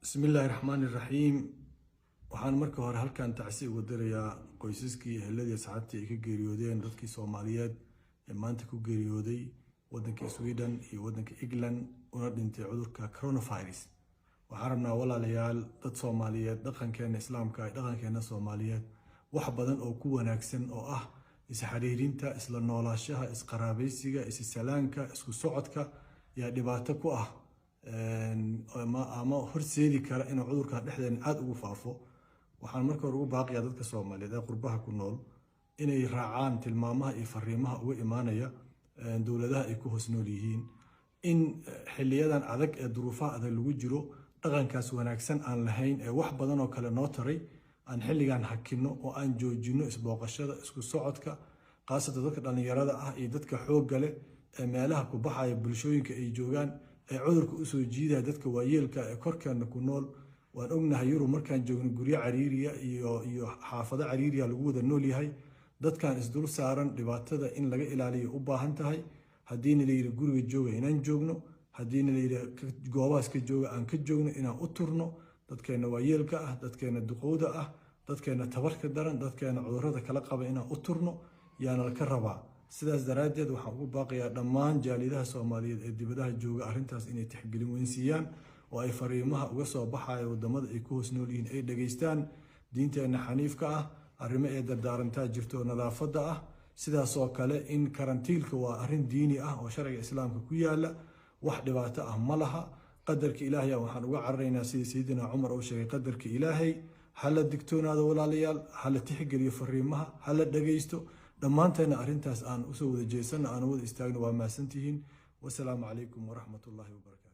Bismillaahi raxmaani raxiim. Waxaan marka hore halkan tacsi uga dirayaa qoysaskii, eheladii, asxaabtii ay ka geeriyoodeen dadkii Soomaaliyeed ee maanta ku geeriyooday wadanka Sweden iyo wadanka England, una dhintay cudurka coronavirus. Waxaan rabnaa, walaalayaal, dad Soomaaliyeed, dhaqankeena Islaamka iyo dhaqankeena Soomaaliyeed wax badan oo ku wanaagsan oo ah isxariirinta, isla noolaashaha, isqaraabaysiga, isisalaanka, isku socodka yaa dhibaato ku ah ama horseedi kara inuu cudurkan dhexdeena aada ugu faafo. Waxaan marka hore ugu baaqayaa dadka Soomaaliyeed ee qurbaha ku nool inay raacaan tilmaamaha iyo fariimaha uga imaanaya dowladaha ay ku hoos nool yihiin, in xiliyadan adag ee duruufaha adag lagu jiro dhaqankaas wanaagsan aan lahayn ee wax badan oo kale noo taray aan xilligan hakino oo aan joojino isbooqashada, isku socodka, khaasatan dadka dhallinyarada ah iyo dadka xoogga leh ee meelaha ku baxaya bulshooyinka ay joogaan ee cudurka usoo jiidaya dadka waayeelka ee korkeena ku nool. Waan ognahay, Yurub markaan joogno guryo cariiriya iyo xaafado cariiriya lagu wada nool yahay. Dadkan isdul saaran dhibaatada in laga ilaaliyo u baahan tahay. Haddiina la yidhi guriga jooga, inaan joogno. Haddiina la yidhi goobahaas ka jooga, aan ka joogno. Inaan u turno dadkeena waayeelka ah, dadkeena duqowda ah, dadkeena tabarka daran, dadkeena cudurrada kala qaba, inaan u turno yaana laka rabaa. Sidaas daraaddeed waxaan ugu baaqayaa dhammaan jaalidaha Soomaaliyeed ee dibadaha jooga arrintaas inay tixgelin weyn siiyaan oo ay fariimaha uga soo baxaya wadamada ay ku hoos nool yihiin ay dhegaystaan. Diinteenna xaniifka ah arrimo ee dardaarantaa jirto oo nadaafadda ah, sidaasoo kale in karantiilka waa arrin diini ah oo sharciga Islaamka ku yaala. Wax dhibaato ah ma laha. Qadarka Ilaahay waxaan uga cararaynaa, sida Sayidina Cumar uu sheegay, qadarka Ilaahay. Hala digtoonaado, walaalayaal, hala tixgeliyo fariimaha, hala dhagaysto. Dhammaanteena arrintaas aan usoo wada jeesano, aan wada istaagno. Waa mahadsantihiin. Wasalaamu calaykum waraxmatullaahi wabarakaatu.